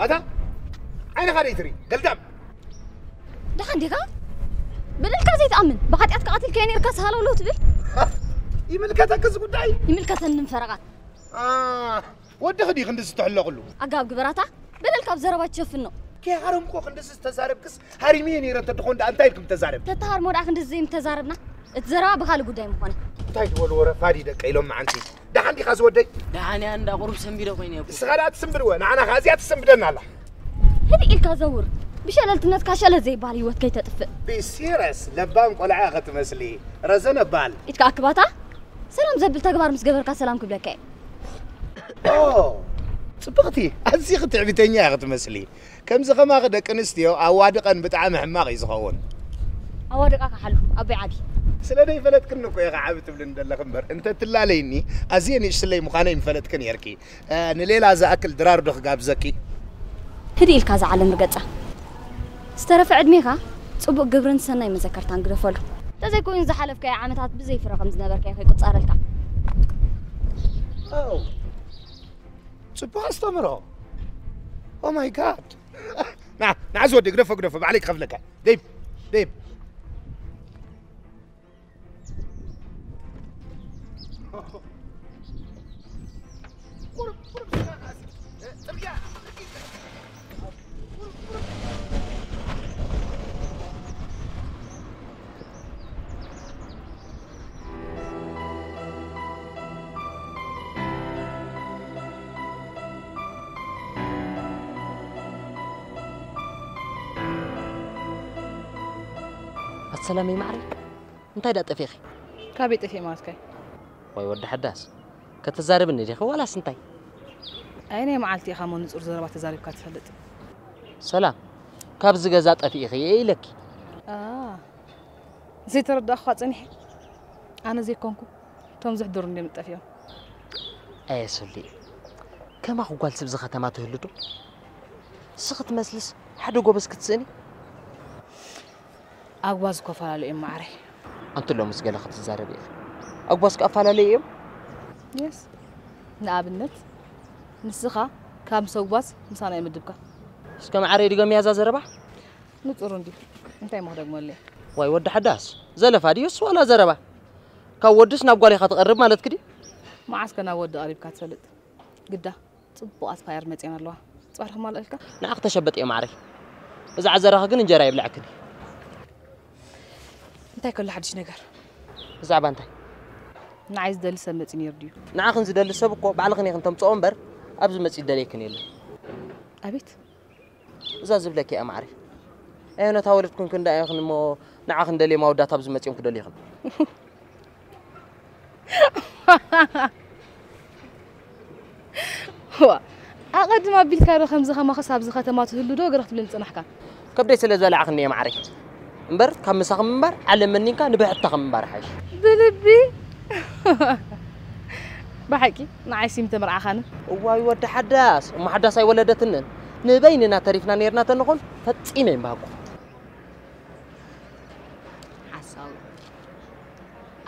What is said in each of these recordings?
ኣታ ዓይንኻ ደይትርኢ ገልዳም። ደሓን ዲኻ? በደልካ ዘይትኣምን፣ ብሓጢኣትካ ቀቲልካዮ ነይርካስ ሃለውለው ትብል? ይምልከተኪ እዚ ጉዳይ? ይምልከተኒ ፈረቓ። ኣ፣ ወድኺ ድዩ ክንድዚ ትሕለቕሉ? ኣጋብ ግበራታ፣ በደልካ ብዘረባ ትሸፍኖ። ከይሃረምኩ ክንድዚ ዝተዛረብክስ ሃሪመዮ ነይረ እንተድኾን ደኣ እንታይ ኢልኩም ተዛረብ? ተተሃርሞ ደኣ ክንድዚ ዘይምተዛረብና፣ እቲ ዘረባ ብኻልእ ጉዳይ ምኾነ። እንታይ ዝበሉ ወረ ፋዲ ደቀ ኢሎም መዓንቲ? ደሓን ዲኻ ዝወደይ? ደሓን እያ፣ እንዳ ቁሩብ ሰንቢደ ኮይነ እኮ። ንስኻ ደኣ ትስንብድ ወ፣ ንዓና ኸኣ እዚኣ ትስንብደና ኣላ። ህድእ ኢልካ ዘውር። ብሸለልትነትካ ሸለል ዘይበሃል ህይወት ከይተጥፍእ። Be serious፣ ለባም ቆልዓ ኢኻ ትመስሊ። ረዘነ በል። ኢድካ ኣክባታ። ሰላም ዘብል ተግባር ምስ ገበርካ ሰላም ክብለካ እየ። ኦ፣ ጽብቕቲ፣ ኣዚኺ ትዕቢተኛ ኢኺ ትመስሊ። ከምዚ ከማኺ ደቂ ኣንስትዮ ኣዋድቐን ብጣዕሚ ሕማቕ እዩ ዝኸውን። ኣዋድቓ ክሓሉ፣ ኣቦይ ዓቢ። ስለ ዘይፈለጥክኒ እኮ ኢኺ ዓቢ ትብልኒ ዘለኺ እምበር፣ እንተ ትላለይኒ ኣዝየ ንእሽትለይ ምዃነይ ምፈለጥኪ ነይርኪ። እ፣ ንሌላ ዝኣክል ድራር ዶ ክጋብዘኪ? ህድእ ኢልካ እዛ ዓለም ርገጻ። ዝተረፈ ዕድሜኻ ጽቡቕ ግብርን ሰናይ መዘከርታን ግደፈሉ። እንተዘይኮይኑ ዝሓለፍካዮ ዓመታት ብዘይ ፍረ ከም ዝነበርካዮ ከይቁጸረልካ። ኣው፣ ጽቡቕ ኣስተምህሮ። Oh my God። ና፣ ና፣ እዚ ወዲ ግደፎ፣ ግደፎ፣ ባዕለይ ክኸፍለካ። ደይብ፣ ደይብ። ኣሰላመይ ማዕረይ፣ እንታይ ደኣ ጠፊእኺ? ካበይ ጠፊእ ማለትካ እዩ? ወይ ወዲ ሓዳስ፣ ከተዛርብኒ ዲኺ ዋላስ እንታይ? ኣየናይ መዓልቲ ኢኻ እሞ ንጹር ዘረባ ተዛሪብካ ትፈልጥ? ሰላም፣ ካብዚ ገዛ ጠፊእኺ እየ ኢለኪ። ኣ፣ ዘይተረዳእኹኻ ጸኒሐ። ኣነ ዘይኮንኩ፣ እቶም ዝሕድሩ እንድዮም ጠፊኦም። ኣየ ሶሊ፣ ከማኺ ጓል ስብዚ ከተማ ትህሉ ዶ? ንስኺ ትመስልስ ሓደ ጎበዝ ክትስእኒ? ኣጉባዝ እኮ ኣፈላለዩ እዮም ማዕረይ። ኣንቲ ሎምስ ገለ ክትዛረቢ ኢኺ። ኣጉባዝ ከ ኣፈላለዩ እዮም? የስ። ንኣብነት ንስኻ ካብ ምስ ኣጉባዝ ምሳና እዩ ምድብካ። እስከ ማዕረይ ድገምያ እዛ ዘረባ። ንጹር እንድዩ። እንታይ እሞ ክደግመሉ እየ? ዋይ ወዲ ሓዳስ፣ ዘለፋ ድዩስ ዋላ ዘረባ? ካብ ወድስ ናብ ጓል ኢኻ ትቐርብ ማለትኪ ድዩ? መዓስ ከ ናብ ወዲ ቀሪብካ ትፈልጥ? ግዳ ጽቡቓት ፋየር መጺኤን ኣለዋ። ጽባሕ ርኽማልእልካ? ንዓኺ ተሸበጥ እየ ማዕረይ። እዛ ዓዘራኺ ግን እንጀራ የብልዐክን። እንታይ ከሎ ሓድሽ ነገር? ብዛዕባ እንታይ? ንዓይ ዝደሊ ሰብ መጺኡ ነይሩ ድዩ? ንዓኽን ዝደሊ ሰብ እኮ ባዕልኽን ኢኽን ተምጽኦ እምበር፣ ኣብዚ መጺኡ ዝደልየክን የለን። ኣቤት። እዛ ዝብለኪ እያ ማዕረይ። ኣየኖት ኣወለድክን ክንዳ ኢኽን እሞ ንዓኽን ደልየ ማውዳት ኣብዚ መጺኦም ክደልዩኽን? ዋ፣ ኣቐድም ኣቢልካ ዶ ከምዚ ከማኸስ ኣብዚ ከተማ ትህሉ ዶ ገለ ክትብለኒ ጸናሕካ? ከብደይ ስለ ዝበላዕኽኒ እየ ማዕረይ። እምበር ካብ ምሳኺ ምንባር ዓለም መኒንካ ንብሕትታኺ ምንባር ይሓይሽ። ብልቢ። ብሓቂ ንዓይ ሲም ተመርዓኻኒ። እዋይ ወዲ ሓዳስ፣ እሞ ሓዳስ ኣይወለደትንን። ንበይንና ተሪፍና ነይርና ተንኾን ፈጺመ ይምባሃኩ። ሓሳዊ።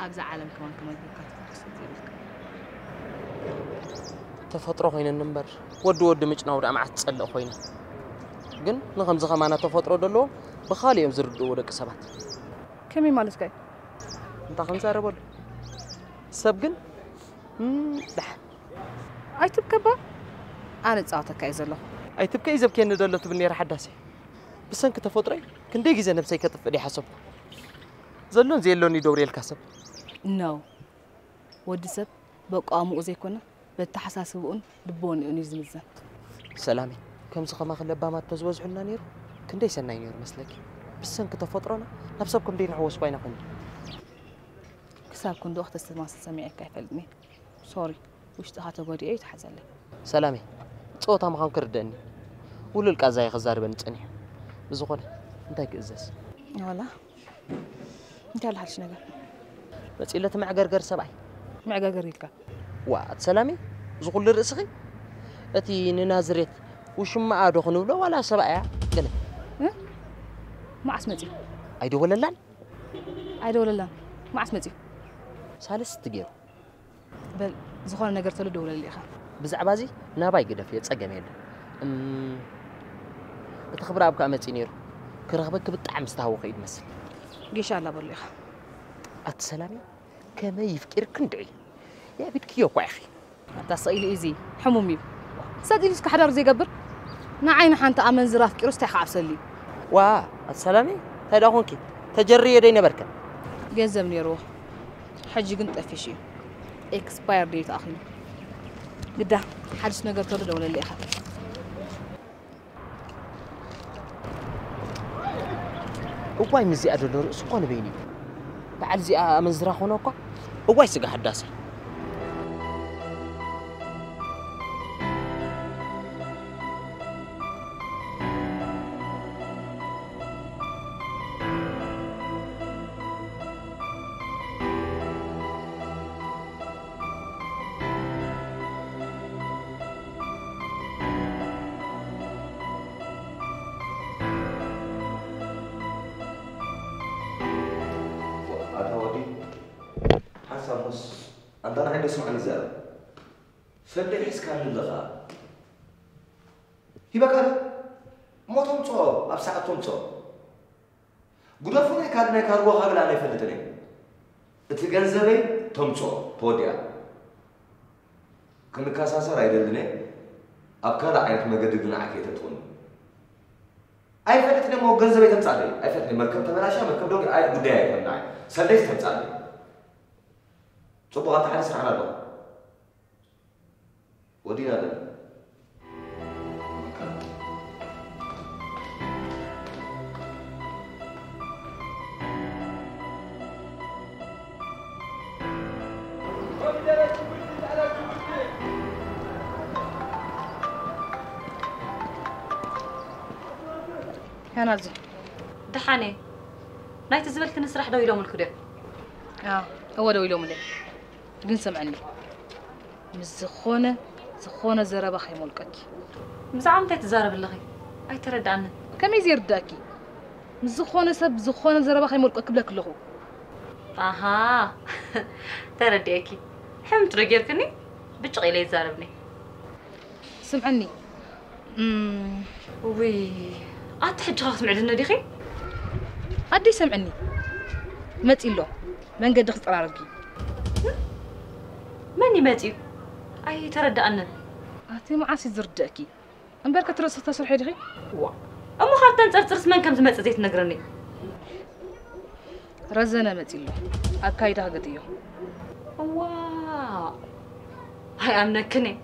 ኣብዛ ዓለም ከማን ከማን ጌርካ ትፈርስ ዘይብልካ። ተፈጥሮ ኮይነኒ እምበር፣ ወዲ ወዲ ምጭናው ደኣ መዓት ትጸልእ ኮይና። ግን ንኸምዚ ከማና ተፈጥሮ ደለዎም ብኻልእ እዮም ዝርድእዎ ደቂ ሰባት። ከመይ ማለትካ እዩ? እንታይ ክንዛረበሉ? ሰብ ግን፣ እም፣ ደሓን። ኣይትብከባ። ኣነ ጻወተካ እየ ዘለኹ። ኣይትብከ እዩ ዘብክየኒ ደሎ ትብል ነይራ ሓዳስ እየ። ብሰንኪ ተፈጥሮይ ክንደይ ግዜ ነብሰይ ከጥፍእ ደይሓሰብኩ። ዘሎን ዘየሎን ይደውርየልካ ሰብ። ኖ። ወዲ ሰብ በቋሙኡ ዘይኮነ፣ በተሓሳስብኡን ልቦንኡን እዩ ዝምዘን። ሰላመይ፣ ከምዚ ከማኺ ለባማት ተዝበዝሑልና ነይሩ፣ ክንደይ ሰናይ ነይሩ መስለኪ። ብሰንኪ ተፈጥሮና፣ ናብ ሰብ ከም ደይንሕወስ እኳ ኢና ኮንና። ክሳብ ክንድኡ ክተስተማስል ሰሚዐካ ኣይፈልጥን እየ። ሶሪ፣ ውሽጥኻ ተጎዲኡ እዩ፣ ተሓዘለይ። ሰላመይ፣ ጸወታ ምዃኑ ክርደእኒ። ውሉል ቃዛ እየ ክዛርበኒ ጸኒሑ። ብዝኾነ፣ እንታይ ክእዘዝ? ዋላ፣ እንታይ ኣሎ ሓድሽ ነገር? መጺኡ ኣሎ እቲ መዕገርገር ሰብኣይ። መዕገርገር ኢልካ? ዋ፣ ኣቲ ሰላመይ፣ እዚ ኩሉ ርእስኺ? እቲ ንናዝሬት ውሽማኣ ዶ ክንብሎ ዋላ ሰብኣያ? ገለ። እ? መዓስ መጺኡ? ኣይደወለላን? ኣይደወለላን። መዓስ መጺኡ? ሳልስቲ ገይሩ። በል፣ ዝኾነ ነገር ተሎ ደውለለይ ኢኻ። ብዛዕባ እዚ ናባይ ግደፍዮ፣ ጸገም የለን። እም፣ እቲ ክብረኣብ ከኣ መጺኡ ነይሩ። ክረኽበኪ ብጣዕሚ ዝተሃወኸ እዩ ዝመስል። ጌሻ ኣላ በሉ ኢኻ። ኣቲ ሰላሚ፣ ከመይ ይፍቂርኪ እንድዒ። የዕቢድክዮ እኳ ኢኺ። ኣታ ስቕ ኢሉ እዩ እዚ፣ ሕሙም እዩ። ሰጥ ኢሉ እስከ ሓዳር ዘይገብር? ንዓይ ንሓንቲ ኣመንዝራ ኣፍቂሩስ እንታይ ክዓብሰሉ እዩ? ዋ፣ ኣቲ ሰላሚ፣ እንታይ ደኣ ኾንኪ? ተጀርዮ ዶ ኣይነበርክን? ገንዘብ ነይርዎ። ሕጂ ግን ጠፊሹ እዩ። ኤክስፓየር ድዩ ተኣኺሉ? ግዳ፣ ሓድሽ ነገር ተሎ ደውለለይ ኢኻ። እዋይ ምስዚኣ ዘሎ ርእሲ እኮ ንበይኑ እዩ። በዓል እዚኣ ኣመንዝራ ኾነ እኳ። እዋይ ስጋ ሓዳሰ። ኣታ ወዲ ሓንሳብ ሙስ ኣንታ ንዓይ ዶ ስምዓኒ ዘረብ ፈለይ ሒዝካኒ ኣለኻ ሂበካ ዶ እሞ ተምፅኦ ኣብ ሰዓት ተምፅኦ ግደፉ ናይ ካድ ናይ ካርጎ ካብ ላለ ኣይፈልጥን እየ እቲ ገንዘበይ ተምፅኦ ተወዲኣ ክንከሳሰር ኣይደልን እየ ኣብ ካልእ ዓይነት መገዲ ግን ዓክ የተትኹኒ ኣይፈልጥን እሞ ገንዘበይ ተምፃለይ ኣይፈልጥን መርከብ ተበላሻ መርከብ ዶ ኣይ ጉዳይ ኣይኮን ንዓይ ሰለይስ ተምፃለይ ፅቡቕ ኣብቲ ሓደ ስራሕና ኣለኹ ወዲና ኣለና ሄናዚ ደሓነ ናይቲ ዝበልክኒ ስራሕ ደው ኢሎምልክ ድዮም? እወ ደው ኢሎምለይ። ግን ስምዕኒ፣ ምስ ዝኾነ ዝኾነ ዘረባ ከይሞልቀኪ። ብዛዕባ ምንታይ ትዛረቢ ኣለኺ? ኣይተረድኣንን። ከመይ ዘይርዳእኪ? ምስ ዝኾነ ሰብ ዝኾነ ዘረባ ከይሞልቀኪ ብለኪ ኣለኹ። ኣሃ ተረዲኤኪ። ሕምምቲ ዶ ጌርክኒ? ብጭቕ ኢለ ይዛረብኒ። ስምዕኒ፣ እም፣ ውይ፣ ኣቲ ሕጂ ኸ ክትምዕድኒ ዲኺ? ኣደይ ሰምዕኒ፣ መጺ ኣሎ፣ መንገዲ ክጸራረግኪ። መን እዩ መጺኡ? ኣይተረድኣንን። ኣቲ መዓስ እዩ ዝርድኣኪ? እምበር ከትርእሲ ክተስርሒ ዲኺ? ዋ፣ እሞ ካብ ተንጸርጽርስ መን ከም ዝመጽእ ዘይትነግርኒ? ረዘነ መጺ ኣሎ፣ ኣካይዳ ክገጥዮ። እዋ፣ ኣይኣምነክን እየ።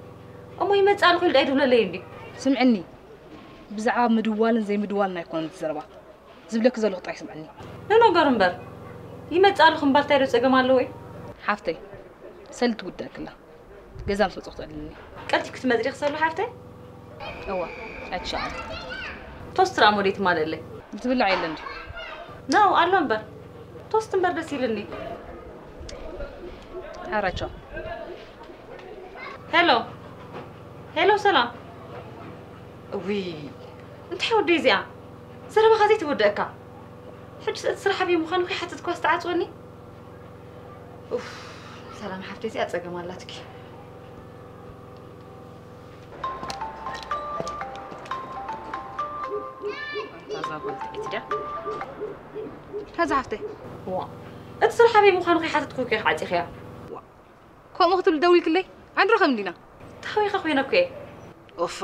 እሞ ይመጽእ ኣለኹ ኢሉ ዳይ ድብለለይ እንዲ? ስምዕኒ፣ ብዛዕባ ምድዋልን ዘይምድዋልን ኣይኮነን እቲ ዘረባ። ዝብለኪ ዘለኹ ጥራይ ስምዕኒ። ንነገሩ እምበር፣ ይመጽእ ኣለኹ እምበር እንታይ ዶ ጸገም ኣለዎ እዩ? ሓፍተይ፣ ሰልዲ ትውድኣኪ ኣላ። ገዛ ምስ መጽኹ ትዕልልኒ። ቀልጢፍኪ ትመጽእ ዲኺ ሰሉ ሓፍተይ? እወ፣ ኣይትሸዓል። ቶስት ደኣ እሞ ደይትማልእለይ? ዝብላዕ የለን ድዩ? ነው፣ ኣሎ እምበር። ቶስት እምበር ደስ ኢልኒ። ሓራቸው። ሄሎ ሄሎ ሰላም እውይ እንታይ ወደይ እዚኣ ዘረባኻ ዘይትወደእካ ሕጂ እቲ ስራሕ ኣበይ ምዃኑ ከይሓተትኳ ዝተዓፅወኒ ኡፍ ሰላም ሓፍተይ እዚኣ ፀገም ኣላትኪ ታዛ ጓል ጥዒት ድያ ሓዛ ሓፍተይ ዋ እቲ ስራሕ ኣበይ ምዃኑ ከይሓተትኩ ከይካ ዓፂኽያ ከምኡ ክትብል ደዊልክለይ ኣንረኸብ እንዲና ታዊኸ ኮይነ እኮ እየ ኦፋ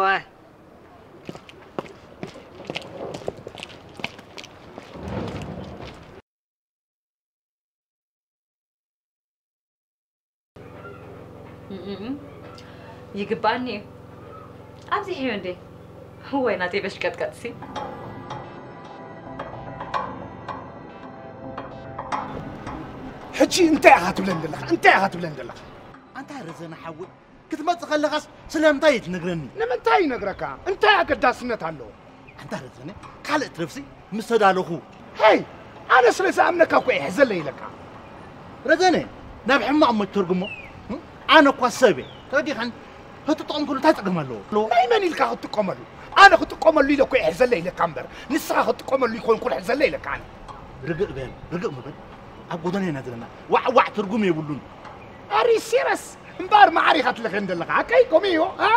ይግባኣኒ እዩ ኣብዚሕዮ እንዴ እወይ ናተይ በሽቀጥቀጥሲ ሕጂ እንታይ ኢኻ ትብለን ዘለኻ እንታይ ኢኻ ትብለን ዘለኻ ኣንታ ረዘነ ሓወይ ክትመጽእ ከለኻስ ስለምንታይ ኣይትነግረኒ ንምንታይ ይነግረካ እንታይ ኣገዳስነት ኣለዎ ኣንታ ረዘነ ካልእ ትረፍሲ ምስ ተዳለኹ ሄይ ኣነ ስለ ዝኣምነካ እኮ እየ ሕዘለይ ኢለካ ረዘነ ናብ ሕማቕ እሞ ትተርጉሞ ኣነ እኳ ሰብ እየ ተረዲኻኒ ክትጥቀም ከሎ እንታይ ጸገም ኣለዎ ናይ መን ኢልካ ክትጥቀመሉ ኣነ ክጥቀመሉ ኢለ እኮ እየ ሕዘለይ ኢለካ እምበር ንስኻ ክትጥቀመሉ ይኮንኩ ሕዘለይ ኢለካ ኣነ ርግእ በል ርግእ ምበል ኣብ ጎደና ኢና ዘለና ዋዕ ዋዕ ትርጉም የብሉን ኣሪ ሲረስ እምበኣር መዓር ኢኻ ትልኸን ዘለኻ ኣከይ ከምኡ እዩ ኣ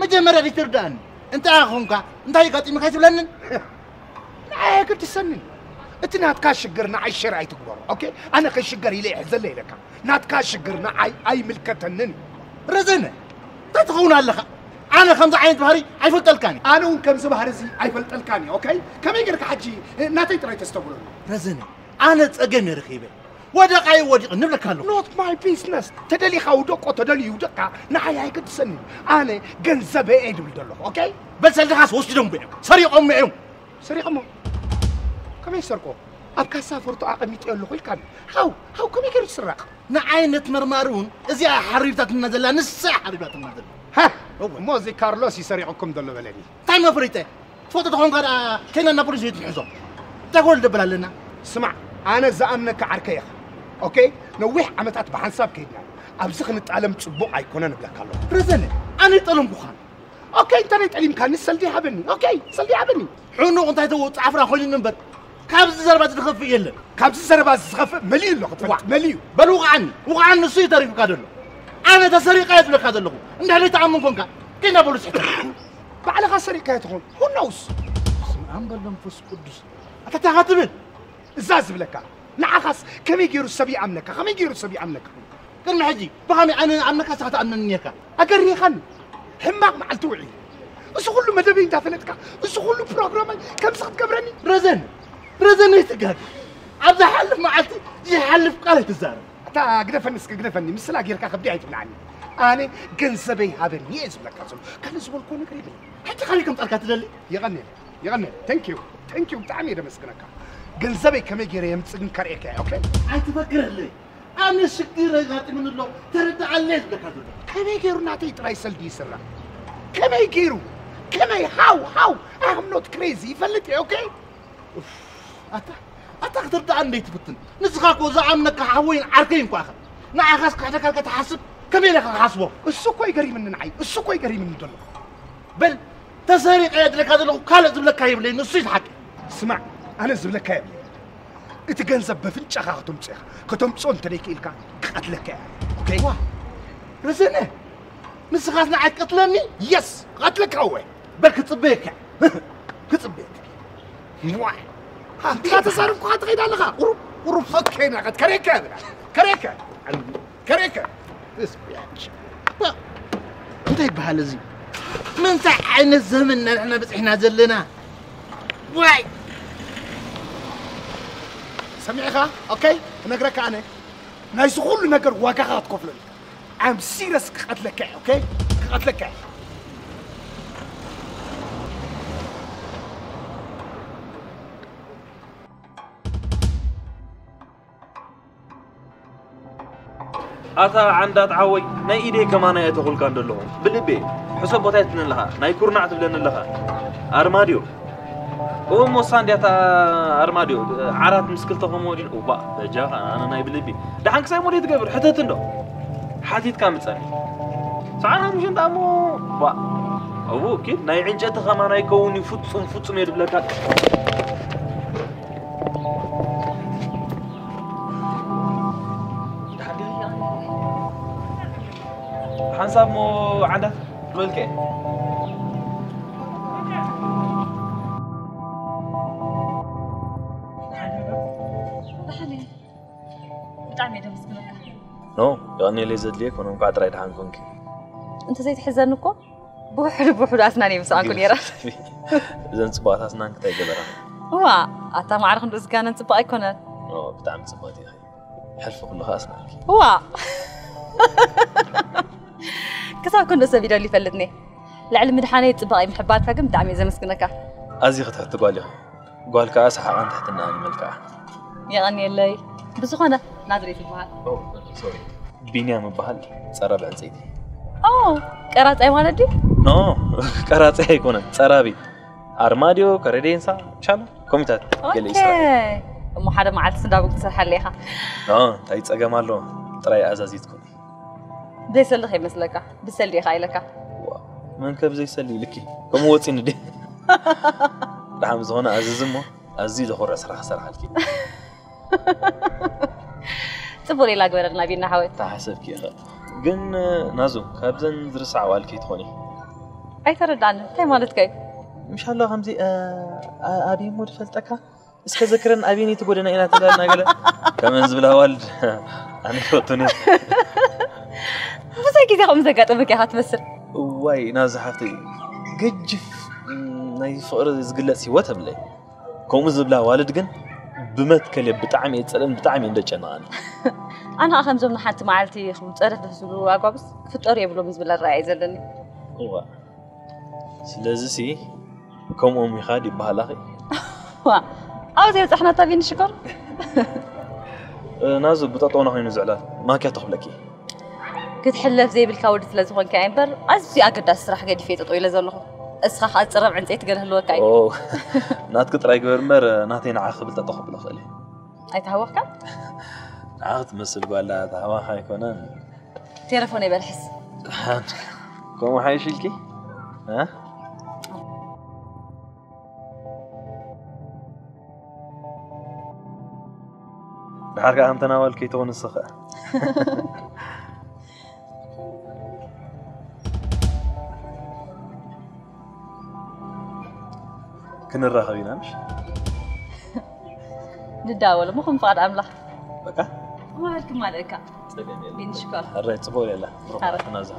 መጀመርያ ዘይትርዳእኒ እንታይ ኾንካ? እንታይ ኣጋጢሙካ ኣይትብለንን? ንዓይ ኣይገድሰንን። እቲ ናትካ ሽግር ንዓይ ሸር ኣይትግበሮ። ኦኬ? ኣነ ከይሽገር ኢለ ይሕዘለ ኢለካ። ናትካ ሽግር ንዓይ ኣይምልከተንን እዩ። ረዘነ፣ እንታይ ትኸውን ኣለኻ? ኣነ ከምዚ ዓይነት ባህሪ ኣይፈልጠልካን እየ። ኣነ እውን ከምዚ ባህሪ እዚ ኣይፈልጠልካን እየ። ኦኬ? ከመይ ጌርካ ሕጂ ናተይ ጥራይ ተስተብህለሉ? ረዘነ፣ ኣነ ጸገም እየ ረኺበ። ወደቓ እዩ ወዲቑ ንብለካ ኣለኹ። Not my business። ተደሊኻ ውደቆ፣ ተደልዩ ይውደቕካ፣ ንዓይ ኣይገድሰንን። ኣነ ገንዘበይ እየ ድብል ዘለኹ። ኦኬ? በል ሰልድኻስ ወሲዶም እዮም፣ ሰሪቖም እዮም። ሰሪቐሞ? ከመይ ይሰርቆ? ኣብ ካሳ ፎርቶ ኣቐሚጠዮ ኣለኹ ኢልካኒ። ሃው፣ ሃው፣ ከመይ ገይሩ ዝስረቕ? ንዓይ ነቲ መርማሪ እውን እዚኣ ሓሪብታትና ዘላ፣ ንሳ ሓሪባትና ዘላ። ሃ! እወ። እሞ እዚ ካርሎስ እዩ ሰሪቑኩም ዘሎ በለኒ። እንታይ መፍሪጠ? ትፈልጦ ተኾንካ ደኣ ከይና ናብ ፖሊስ ቤት ንሕዞ። እንታይ ጎል ደብል ኣለና? ስማዕ፣ ኣነ ዝኣምነካ ዓርከይ ኢኻ። ኦኬ? ነዊሕ ዓመታት ብሓንሳብ ከይድና። ኣብዚ ክንጣለም ጽቡቕ ኣይኮነን እብለካ ኣለኹ። ረዘነ፣ ኣነ ጠለምኩኻን። ኦኬ፣ እንተ ናይ ጠሊምካኒ ሰልዲ ሃበኒ። ኦኬ፣ ሰልዲ ሃበኒ። ሕኑቕ እንታይ ተውጽእ ዓፍራ ኮይኑ እምበር፣ ካብዚ ዘረባ እዚ ዝኸፍእ የለን። ካብዚ ዘረባ እዚ ዝኸፍእ መሊኡ ኣሎ ክትፈልጥ፣ ዋ። መሊኡ። በል ውቕዓኒ፣ ውቕዓኒ፣ ንሱ እዩ ተሪፉካ ዘሎ። ኣነ ተሰሪቐ እየ ዝብለካ ዘለኹ። እንድሕር ዘይትኣምን ኮንካ፣ ከይና ፖሊስ ሕተት። ባዕልኻ ሰሪቕካዮ ትኾን። Who knows? በስመ ኣብ በል መንፈስ ቅዱስ። ኣታ እንታይ ኢኻ ትብል? እዛ ዝብለካ፣ ንዓኻስ ከመይ ገይሩ ሰብ ይኣምነካ? ከመይ ገይሩ ሰብ ይኣምነካ? ቅድሚ ሕጂ ብኸመይ ኣነ ኣምነካ ንስኻ ትኣምነኒ ኔርካ? ኣገሪኻኒ። ሕማቕ መዓልቲ ውዒሉ። እዚ ኩሉ መደበይ እንዳፈለጥካ፣ እዚ ኩሉ ፕሮግራመይ ከምዚ ክትገብረኒ? ረዘን፣ ረዘን ኣይትጋገ። ኣብ ዝሓልፍ መዓልቲ ዘይሓልፍ ቃል ኣይትዛረብ። ኣታ ግደፈኒ እስከ ግደፈኒ። ምስላ ጌርካ ከብዲ ኣይትብልዓኒ። ኣነ ገንዘበይ ሃበኒ እየ ዝብለካ ዘሎ። ካልእ ዝበልኩዎ ነገር የብለይ። ሕጂ ካሊእ ከምጻልካ ትደሊ? የቐንየለይ፣ የቐንየለይ። Thank you፣ thank you፣ ብጣዕሚ እየ ደመስግነካ። ገንዘበይ ከመይ ገይረ የምጽእ ግን ከርእየካ እየ፣ ኦኬ? ኣይትፈክረለይ። ኣነ ሽግር ኣጋጢሙኒ ኣሎ፣ ተረድኣለይ ዝብለካ ዘሎ። ከመይ ገይሩ ናተይ ጥራይ ሰልዲ ይስራቕ? ከመይ ገይሩ? ከመይ? How? How? I am not crazy፣ ይፈልጥ እየ፣ ኦኬ? ኡፍ፣ ኣታ፣ ኣታ ክትርድኣኒ እንዴት ትፍትን? ንስኻ እኮ ዝኣምነካ ሓወይን ዓርከይን እኳ ኢኻ። ንዓኻስ ክሕደካ ኢልካ ትሓስብ? ከመይ ኢለ ኢኻ ክሓስቦ? እሱ እኮ ይገሪምኒ ንዓይ፣ እሱ እኮ ይገሪምኒ ዘሎ። በል፣ ተሰሪቐ እየ ዝብለካ ዘለኹ፣ ካልእ ዝብለካ የብለይን፣ ንሱ እዩ ሓቂ። ስማዕ፣ ኣነ ዝብለካ የብለይን። እቲ ገንዘብ በፍንጫኻ ከተምጽኦ ኢኻ። ከተምጽኦ እንተደይክኢልካ፣ ክቐትለካ እየ። ኦኬ? ዋ፣ ረዘነ፣ ንስኻስ ንዓይ ትቀትለኒ? የስ፣ ክቐትለካ እወ። በል ክጽበየካ። ክጽበየካ። ዋይ። ሃ፣ ተዛረብኩኻ ትኸይድ ኣለኻ። ቁሩብ፣ ቁሩብ ፈከይና፣ ከት-፣ ከሬከ ብላ። ከሬከ። ከሬከ። This bitch። እንታይ ይበሃል እዚ? ምንታይ ዓይነት ዘመን ኢና ንሕና በጺሕና ዘለና? ዋይ። ሰሚዕኻ? ኦኬ? ክነግረካ ኣነ። ናይዚ ኩሉ ነገር ዋጋኻ ክትከፍለሉ። I'm serious ክቐትለካ እየ፣ ኦኬ? ክቐትለካ እየ። ኣታ ዓንዳት ዓወይ፣ ናይ ኢደይ ከማና እየ ተኹልካ እንደለኹ። ብልቤ፣ ሕሰብ ቦታ የትብለኒ ኣለኻ፣ ናይ ኩርናዕ ትብለኒ ኣለኻ። ኣርማድዮ። እሞ እሳ እንድያ እታ ኣርማድዮ፣ ዓራት ምስ ክልተ ኮሞዲን፣ እዋእ፣ በጃኻ፣ ኣነ ናይ ብልቢ። ደሓን ክሳይ ሞዴል ትገብር፣ ሕተት እንዶ። ሓቲትካ ምጸኒ። ሰዓና ምሽ እንዳ እሞ፣ ዋእ። እው፣ ኪድ፣ ናይ ዕንጨቲ ከማና ይከውን እዩ፣ ፍጹም፣ ፍጹም እየ ዝብለካ። ሓንሳብ እሞ ዓንዳት ክብለልከ። ደሓን እየ። ብጣዕሚ እየ ደመስግነካ። ኖ፣ የቐንየለይ ዘድልየ ኮነ እንኳዕ ጥራይ ደሓን ኮንኪ። እንተዘይትሕዘኒ እኮ ብውሕዱ ብውሕዱ ኣስናን እየ ምስኣንኩ ነይረ። እዘን ጽቡቓት ኣስናን ክታይ ገበራ? እዋ፣ ኣታ ማዕረ ክንድኡ ዝጋነን ጽቡቕ ኣይኮነን። ኖ፣ ብጣዕሚ ጽብቕቲ ኢኺ። ሕልፊ ኩሉ ኸኣ ኣስናንኪ። እዋ። ክሳብ ክንድኡ ሰብ ይደሊ ይፈልጥኒ። ልዕሊ ምድሓነይ ጽባቐ ምሕባርካ ግን ብጣዕሚ እየ ዘመስግነካ። ኣዝዪ ክትሕቲ ጓል ኢኺ። ጓል ከኣ ሰሓቓን ትሕትናኣን ይመልክዓ። የቐንየለይ። ብዝኾነ ናዝሬት ይበሃል። ኦ፣ ሶሪ። ቢንያም እበሃል። ጸራቢ ዕንጸይቲ። ኦ፣ ቀራጻይ ማለት ድዩ? ኖ፣ ቀራጻይ ኣይኮነን። ጸራቢ። ኣርማድዮ፣ ከረዴንሳ፣ ሻላ፣ ኮሚታት፣ ገለ እዩ ስራሕ። ኦኬ። እሞ ሓደ መዓልቲ ስንዳቡግ ትሰርሓለይ ኢኻ። ኖ፣ እንታይ ጸገም ኣለዎ? ጥራይ ኣዛዚትኩኒ። ብዘይሰሊ ከይመስለካ፣ ብሰሊ ኢኻ ኢለካ። ዋው፣ መን ከ ብዘይሰሊ ኢልኪ? ከምኡ ወጺኒ ድየ? ደሓን ዝኾነ ኣዝዚ እሞ፣ ኣዝዩ ዘኹርዕ ስራሕ ክሰርሓልኪ። ጽቡቕ ሌላ ግበረልና ቢና ሓወይ። ተሓሰብኪ ኢኻ። ግን ናዙ፣ ካብዘን ዝርሳዕ ዋል ከይትኾኒ። ኣይተረዳእን። እንታይ ማለትካ እዩ? ምሻሎ ከምዚ ኣበይ እሞ ዝፈልጠካ? እስከ ዘክረን ኣበይን እቲ ጎደና ኢና ትብላልና ገለ። ከመን ዝብላ ዋልድ ኣነ ይፈቱን እየ። ብዙሕ ግዜ ከምኡ ዘጋጠመካ ኢኻ ትመስል። እዋይ ናብዚ ሓፍተይ ገጅፍ ናይ ፍቕሪ ዝግለጽ ህይወት ኣብለይ። ከምኡ ዝብላ ዋልድ ግን ብመትከል እየ ብጣዕሚ እየ ዝጸልአን ብጣዕሚ እየ እንደጨነቐኒ። ኣነ ኸዓ ከምዞም ንሓንቲ መዓልቲ ከም ጸረፍ ዝብሉ ኣጓብስ ክፍጠሩ የብሎም ዝብል ኣረኣእያ እዩ ዘለኒ። እዋ ስለዚ ሲ ከምኦም ኢኻ ድበሃል ኣኺ? ዋ ኣብዚ የብጻሕናታ ቢኒ ሽኮር። ናዙ ብጠጠውና ኮይኑ ዝዕላል ማኪያቶ ክብለኪ። ክትሕለፍ ዘይብልካ ወዲ ስለ ዝኾንካ እየ እምበር ኣዝዩ ኣገዳሲ ስራሕ ገዲፈ እየ ጠጠው ኢለ ዘለኹ። እስኻ ከዓ ዝጽረብ ዕንፀይቲ ገለ ህልወካ እዩ። ኦ፣ ናትኪ ጥራይ ግበር እምበር ናተይ ንዓኺ ክብል ጠጠው ክብሎ ክእል እየ። ኣይተሃወኽካ? ንዓኺ ትመስል ጓል ተሃዋኺ ኣይኮነን። ቴሌፎን ይበልሕስ። ከምኡ ሓይሽ ኢልኪ? እ? ድሓር ከዓ ከም ተናዋል ከይትኾን ንስኻ። ክንራኸብ ኢና ምሽ? ንዳወል እሞ ከም ፍቓድ ኣምላኽ። በቃ እሞ በልክማ ደእካ። ጸገም የለን። ቢኒ ሽኮር። ሕራይ ጽቡቕ የላ። ሕራይ። ናዛ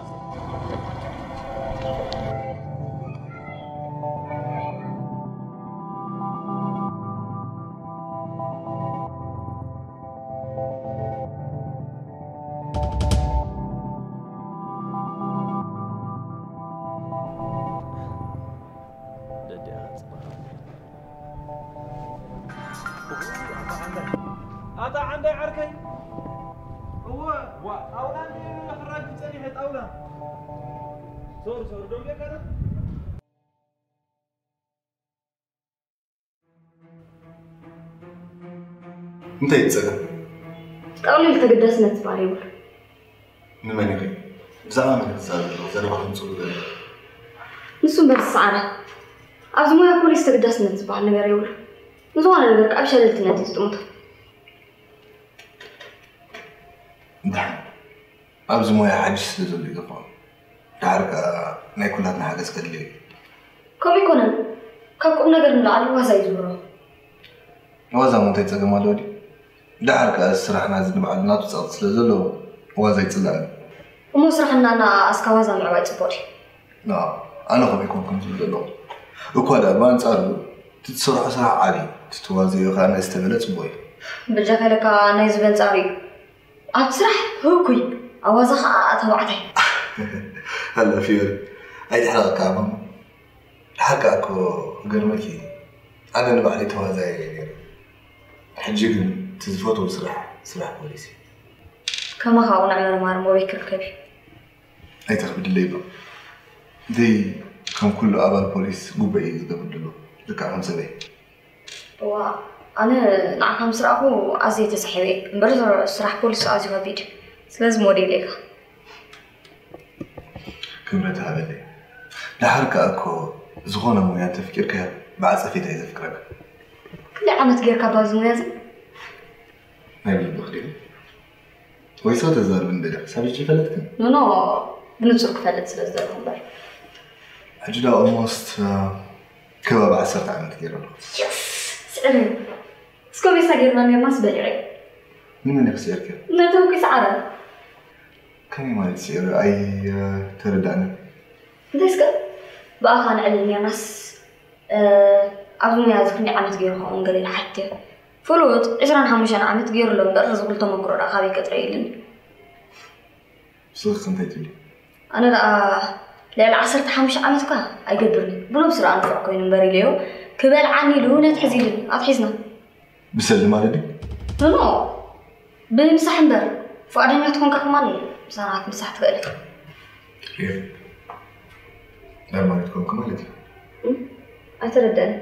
ኣታ ዓንዳይ ዓርከይ። እወ፣ ዋ፣ ጣውላ እንድዩ ክራግፍ ጸኒሐ፣ ጣውላ። ሶር፣ ሶር፣ ደንቤካ ዶ? እንታይ እዩ ጸገም? ጠቕሊል ተገዳስነት ዝበሃል የብሉ። ንመን ኢኺ? ብዛዕባ መን ኢኺ ትዛረቢ ዘለኺ? ዘረባ ከምጽኡ ገለ። ንሱ እምበር ዝሰዓረ። ኣብዚ ሞያ ፖሊስ ተገዳስነት ዝበሃል ነገር የብሉ። ንዝኾነ ነገር ከዓ ብሸለልትነት እዩ ዝጥምቶ። እንድሓን ኣብዚ ሞያ ሓድሽ ስለ ዘሎ ይገፋ። ድሓር ከኣ ናይ ኩላትና ሓገዝ ከድልዮ እዩ። ከምኡ ኣይኮነን። ካብ ቁም ነገር ንላዕሊ ዋዛ እዩ ዝብሮ። ዋዛ እሞ እንታይ ጸገም ኣለዎ ድዩ? ድሓር ከኣ እዚ ስራሕና እዚ ንባዕሉ ናቱ ጸቕጢ ስለ ዘለዎ ዋዛ ኣይጽላእን እዩ። እሞ ስራሕና እናኣኣስካ ዋዛ ምዕባይ ጽቡቕ ድዩ? ኣዎ፣ ኣነ ከምኡ ኣይኮንኩን ዝብል ዘለኹ። እኳ ደኣ ብኣንጻሩ እቲ ትሰርሖ ስራሕ ዓቢ፣ እቲ ትዋዘዮ ከኣ ንእስ ተበለ ጽቡቕ እዩ። በጃኻ ኢለካ ናይዚ በንጻሩ እዩ። ኣብ ስራሕ ህኩይ፣ ኣብ ዋዛ ከኣ ተባዕታይ። ኣላ ፊዮሪ፣ ኣይትሕረቐካ ማማ። ድሓር ከኣ እኮ ክገርመኪ፣ ኣነ ንባዕለይ ተዋዛያይ እየ ነይረ። ሕጂ ግን እቲ ዝፈትዎ ስራሕ፣ ስራሕ ፖሊስ እዩ። ከማኻ ኣብኡ ንዕመር ማርም ኣበይ ክርከብ እዩ? ኣይተኽብድለይ እባ። ደይ ከም ኩሉ ኣባል ፖሊስ ጉቦ እዩ ዝገብር ዘሎ፣ ልክዕ ከም ሰበይ። እዋ፣ ኣነ ንዓኻ ምስ ረኣኹ ኣዝየ ተሳሒበ እየ። እምበር ስራሕ ፖሊስ ኣዝዩ ከቢድ እዩ። ስለዚ ሞዴለይ ኢኻ። ክብረት ሃበለይ። ደሓር ከኣ እኮ ዝኾነ ሞያ እንተፍቂርካዮ ብዓጸፌታ እዩ ዘፍቅረካ። ክንደይ ዓመት ጌርካ ኣብዚ ሞያ እዚ? ናይ ብልብኽ ድዩ? ወይ ሰው ተዛርብ እንደዳ ክሳብ ሕጂ ይፈለጥክን? ኖኖ፣ ብንጹር ክፈልጥ ስለ ዝደለኹ እምበር። ሕጂ ዳ ኦልሞስት ከባቢ ዓሰርተ ዓመት ገይረ ኣለኹ። ስዕር እስኮ ቤሳ ጌርና ኔርናስ በሊዐ። ንመን ኢኺ ስዒርክዮ? ነቶም ኪስ ዓረ። ከመይ ማለት ስዒረ? ኣይተረዳእንን። እንታይ እስከ ብኣኻ ንዕልል ኔርናስ ኣብዚ ሙያ እዚ ክንደይ ዓመት ገይሩ ከምኡ ገለ ኢለ ሓቲተ። ፍሉጥ ዕስራን ሓሙሽተን ዓመት ገይሩ ኣሎ እምበር እዚ ኩሉ ተመክሮ ደኣ ካበይ ከጥረ ኢሉኒ። ንስኺ እንታይ ትብሊ? ኣነ ደኣ ልዕሊ ዓሰርተ ሓሙሽተ ዓመት እኳ ኣይገብርን እዩ። ብነብሱ ደኣ ንፉዕ ኮይኑ እምበር ኢለዮ ክበልዓኒ ኢሉ ነትሕዝ ኢሉኒ። ኣትሒዝና። ብሰልዲ ማለት ድዩ? ኖኖ ብምሳሕ እምበር ፍቓደኛ ትኾንካ ከማን ምሳና ክትምሳሕ ትኽእል ኢኻ። ሪር መርማሪት ኮንኩ ማለት እዩ። ኣይተረደአን።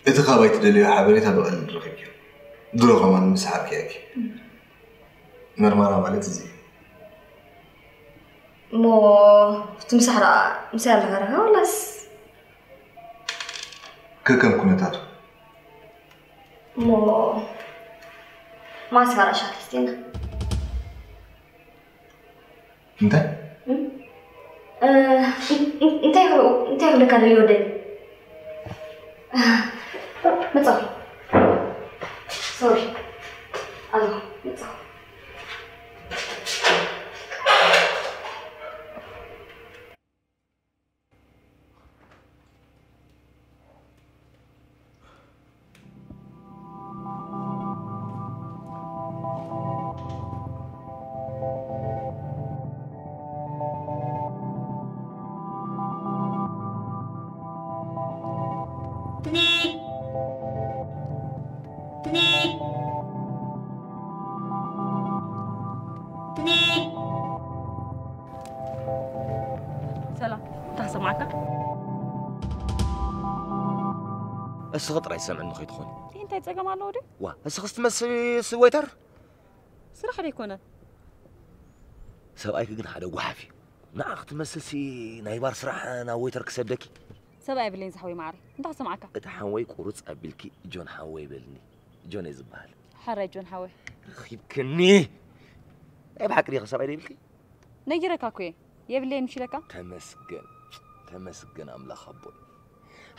እቲ ካባይ ትደልዮ ሓበሬታ ብቐሊል ረኺብክዮ። ድሮ ከማን ምስ ሓብኪ ኢያኪ። መርማራ ማለት እዚ እዩ። እሞ እቲ ምሳሕ ደኣ ምሳይ ኣለኻ ዲኻ ወላስ? ከከም ኩነታቱ። እሞ ማስካራ ሻት እስቲና። እንታይ? እ፣ እንታይ ክብ-፣ እንታይ ክብለካ ደልየ ወደይ? መጻኹ። ሶሪ። ኣሎ፣ መጻኹ። ሰላም፣ እንታይ ክሰምዓካ? እስኺ ጥራይ ሰምዕኒ ከይትኾኒ። ይህ እንታይ ጸገም ኣለዎ ድዩ? ዋ፣ እስኺ ስትመስሊ ስ-፣ ወይተር? ስራሕ ዶ ኣይኮነን? ሰብኣይኪ ግን ሓደ ጓሓፍ እዩ። ንዓኺ ትመስልሲ ናይ ባር ስራሕ ናብ ወይተር ክሰደኪ። ሰብኣይ የብለይን ዝሓወይ መዓረይ። እንታይ ክሰምዓካ? እቲ ሓወይ ቁርፅ ኣቢልኪ ጆን ሓወይ በልኒ። ጆን እየ ዝበሃል። ሓራይ ጆን ሓወይ። ረኺብክኒ። ናይ ብሓቂ ዲኺ ሰብኣይ ደይብልኪ? ነጊረካ እኮ እየ። የብለይን ምሽ ኢለካ? ተመስገን። ተመስገን ኣምላኽ ኣቦይ።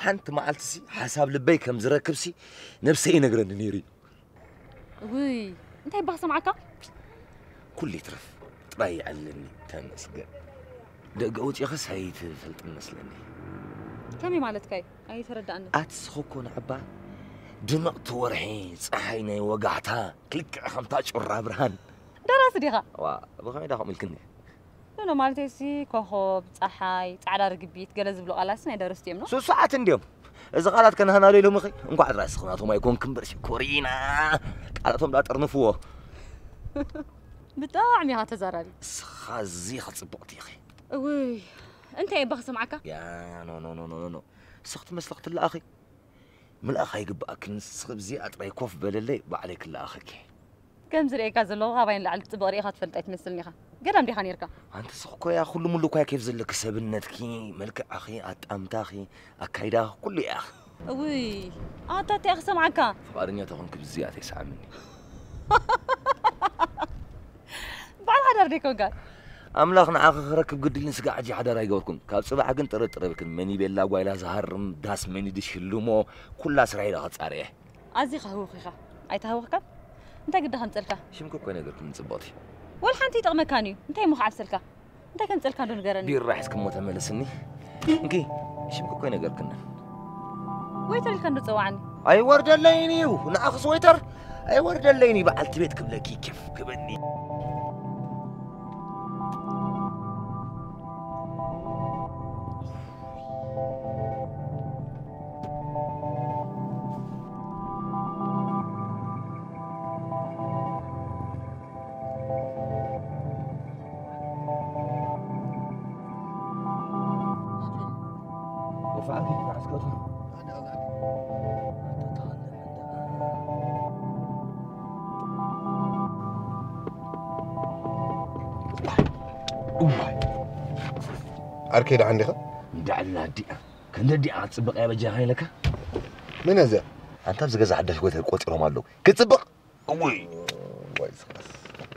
ሓንቲ መዓልትሲ ሓሳብ ልበይ ከም ዝረክብሲ ነብሰይ ይነግረኒ ነይሩ እዩ። ውይ፣ እንታይ እባ ክሰምዓካ? ኩሉ ይትረፍ። ጥራይ ይዕልለኒ። ተመስገን። ደገ ወፂኽስ ኣይትፈልጥን መስለኒ። ከመይ ማለትካ እዩ? ኣይተረዳእንን። ኣቲ ስኽ እኮ ንዕባ ድምቕቲ ወርሒ፣ ፀሓይ ናይ ወጋሕታ፣ ክልክዕ ከምታ ጩራ ብርሃን። ደራሲ ዲኻ? ዋ፣ ብኸመይ ዳ ከምኡ ኢልክኒ? ኖ፣ ኖ፣ ማለተይሲ ኮኾብ፣ ፀሓይ፣ ፃዕዳ ርግቢት፣ ገለ ዝብሉ ቃላትሲ ናይ ደረስቲ እዮም፣ ኖ? ስሱዓት እንድዮም። እዚ ቃላት ከነሃናዶ ኢሎምኺ? እንኳዕ ጥራይ ስኽናቶም ኣይኮንክ እምበር ሽኮሪና። ቃላቶም ዳ ጠርንፍዎ። ብጣዕሚ ኢኻ ተዛራቢ። እስኻ እዚ ኽጽብቕቲ ኢኺ። እውይ፣ እንታይ እባ ክሰምዓካ? ያ፣ ኖ፣ ኖ፣ ኖ፣ ኖ፣ ኖ። እስኺ ትመስሊ ክትለኣኺ። ምልኣኽ ኣይግብኣክን። ንስኺ ብዚኣ ጥራይ ኮፍ በለለይ፣ ባዕለይ ክለኣኸኪ። ከም ዝርእየካ ዘለኹ፣ ካባይ ንላዕሊ ጽብቕ ርኢኻ ትፈልጥ ኣይትመስልን ኢኻ። ገዳም ዲኻ ነይርካ? ኣንቲ ስኽ እኮ እያ፣ ኩሉ ሙሉ እኮ እያ ኬፍ ዘለኪ፣ ሰብነትኪ፣ መልክዕኺ፣ ኣጣምታኺ፣ ኣካይዳኺ፣ ኩሉ እያ። እውይ፣ ኣታ እንታይ ክሰምዓካ? ፍቓደኛ ተኾንኪ ብዚኣ ተይሰዓምኒ። በዓል ሓዳር ደይኮንካ? ኣምላኽ ንዓኺ ክረክብ ግድል ንስጋ ሕጂ ሓዳር ኣይገበርኩን። ካብ ጽባሕ ግን ጥርጥር የብልክን። መን ይቤላ ጓይላ ዝሃርም፣ ዳስ መን ይድሽልሞ፣ ኩላ ስራይ ኢለ ክጻረየ። ኣዚኻ ህውኽ ኢኻ። ኣይተሃወኽካን? እንታይ ግዳ ከምጸልካ? ሽምኪ እኮ ኣይነገርኩን ጽብቕቲ። ወላ ሓንቲ ይጠቕመካን እዩ። እንታይ እሞ ክዓብሰልካ? እንታይ ከምጸልካ እንዶ ንገረኒ። ቢራ ሒዝኪ እሞ ተመለስኒ። እንኪ፣ ሽምኪ እኮ ኣይነገርክንን። ወይተር ኢልካ እንዶ ጸዋዕኒ። ኣይወርደለይን እዩ። ንዓኽስ ወይተር ኣይወርደለይን እዩ። በዓልቲ ቤት ክብለኪ ኬፍ ክበኒ። እዋይ። ዓርከይ ደሓን ዲኻ? እንዳዕላ ኣዲኣ። ክንዲ ኣዲኣ ክትጽብቕ እያ በጃኻ ኢለካ? መን እያ እዚኣ? ኣንታ ኣብዚ ገዛ ሓዳሽ ወተር ቆጺሮም ኣለዉ። ክትጽብቕ? እውይ። እዋይ፣ ስኻስ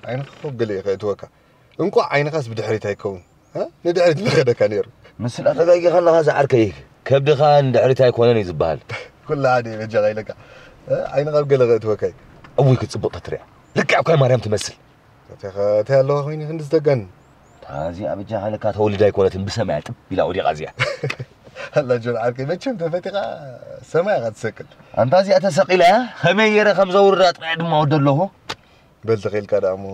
ዓይንኻ ኮፍ ገለ እዩ ከእትወካ። እንቋዕ ዓይንኻስ ብድሕሪት ኣይከውን። እ? ንድሕሪት ምኸደካ ነይሩ። ምስላ ተጋጊኻ ኣለኻ ዝዓርከይ። ከብድኻ ንድሕሪት ኣይኮነን እዩ ዝበሃል። ኩሉ ሓደ እዩ በጃኻ ኢለካ። እ? ዓይንኻ ኣብ ገለ ከእትወካ እዩ። እውይ፣ ክትጽብቕ ተትሪኣ። ልክዕ እኳ ማርያም ትመስል። እንታይ ኸ-፣ እንታይ ኣለዋ ኮይኒ ክንዲ ዝተጋን? እታ እዚኣ በጃኻ ኢለካ ተወሊዳ ኣይኮነትን፣ ብሰማያ ጥብ ኢላ ወዲቓ እዚኣ። ኣላ ጆን ዓርከይ፣ መቸም ተፈቲኻ ሰማይ ኢኻ ትሰቅል። ኣንታ እዚኣ ተሰቒላ እያ፣ ከመይ ገይረ ከም ዘውርዳ ጥራይ ድማ ወዶ ኣለኹ። በል ተኺእልካ ደኣ እሞ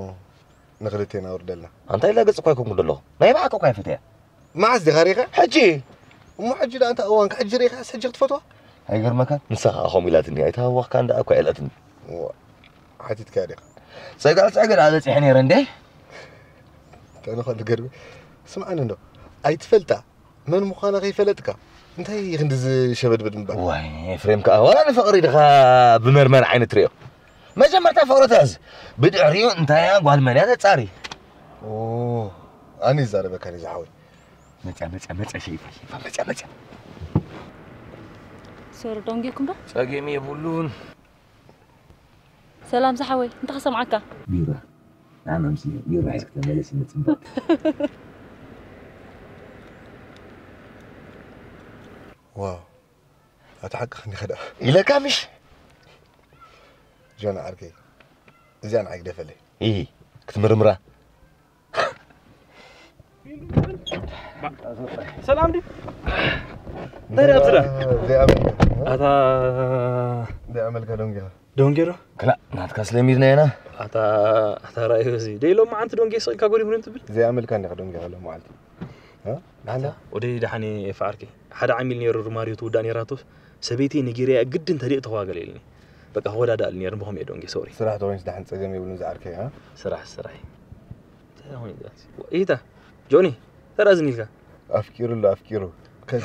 ንኽልቴና ኣውርደልና። ኣንታ ኢላ ገጽ እኳ ኣይኮንኩን ዘለኹ። ናይ ብሓቂ እኳ ይፈትያ። መዓስ ዲኻ ሪኢኻ? ሕጂ። እሞ ሕጂ ደኣ ኣንታ እዋንካ ሕጂ ሪኢኻስ ሕጂ ክትፈትዋ? ኣይገርመካን? ንሳ ኸኣ ከምኡ ኢላትኒ። ኣይተሃወኽካን ደኣ እኳ ኢላትኒ። እዋ፣ ሓቲትካያ ዲኻ? ጸግዒ ጸግዒ ደኣ በጺሐ ነይረ እንዴ? ተንኾል ገርቢ። ስምዓኒ እንዶ። ኣይትፈልጣ። መን ምዃና ከይፈለጥካ፣ እንታይ ክንዲ ዝሸበድበድ ምባል? ዋይ፣ ኤፍሬም ከኣ ዋላ ንፍቕሪ ድኻ ብመርመር ዓይነት ትርእዮ? መጀመርታ ፍቕሪ ትሕዝ፣ ብድሕሪኡ እንታይ እያ ጓል መን እያ ተጻሪ። ኦ፣ ኣነ ይዛረበካ ነዚ ሓወይ። መጽያ፣ መጽያ፣ መጽያ፣ ሸይፋ፣ ሸይፋ፣ መጽያ፣ መጽያ። ሶሪ፣ ደንጊኹም ዶ? ጸገም የብሉን። ሰላም ዝሓወይ፣ እንታይ ክሰምዓካ? ቢራ። ንዓና ምስ ቢራ ሒዝኪ ተመለሲ፣ ንጽበ። ዋው፣ ኣታ ሓቅኻ እንዲኻ ደኣ። ኢለካ ምሽ ጆን ዓርከይ፣ እዚኣ ንዓይ ግደፈለይ። ኢ ክትምርምራ ሰላም ዲ እንታይ ደኣ ብስዳ እዚኣ መልካ ኣታ እዚኣ መልካ ደንጊኻ ዶንጌሮ ክላ ናትካ ስለሚድና ኢና ኣታ ኣታ ራእዩ እዚ ደይ ሎማዓንቲ ዶንጌ ስቕ ኢልካ ጎዲፉ ትብል እዚኣ መልካ እንዲኻ ደንጊኻ ሎም መዓልቲ ኣታ ወደይ ደሓን የፋዓርኪ ሓደ ዓሚል ነይሩ ሩማርዮ ትውዳእ ነይራቶ ሰበይተይ ነጊረያ ግድን ተደእ ተዋገለ ኢልኒ በቃ ክወዳዳእ ነይሩ ብኸም እየ ዶንጌ ሶሪ ስራሕ ተኾይንስ ደሓን ጸገም የብሉን ዝዓርከይ ኣ ስራሕ ስራሕ እንታይ ኾይኑ ዛት ኢታ ጆኒ ተራዝን ኢልካ ኣፍቂሩ ኣሎ ኣፍቂሩ ከገ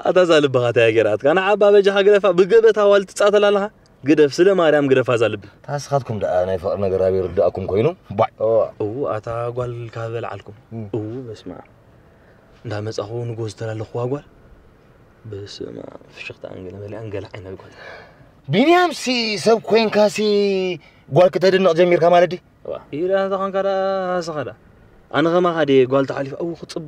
ኣታ እዛ ልብኻ እንታይ ገይራትካ ንዓባ በጃኻ ግደፋ ብገበታ ዋል ትጻተል ኣለኻ ግደፍ ስለ ማርያም ግደፋ እዛ ልቢ ታስኻትኩም ደኣ ናይ ፍቕሪ ነገር ኣበይ ርዳእኩም ኮይኑ ባዕ ኦ እው ኣታ ጓል ካብ በልዓልኩም እው በስማ እንዳመጻኹ ንጎ ዝተላለኹዋ ጓል በስማ ፍሽኽታ ኣንገለ መሊኣ እንገለ ዓይነት ጓል ቢንያም ሲ ሰብ ኮይንካ ሲ ጓል ከተድንቕ ጀሚርካ ማለት ድዩ ኢላ ተኾንካ ዳ ስኻ ዳ ኣነ ኸማኻ ድየ ጓል ተሓሊፋ እው ክጽብቕ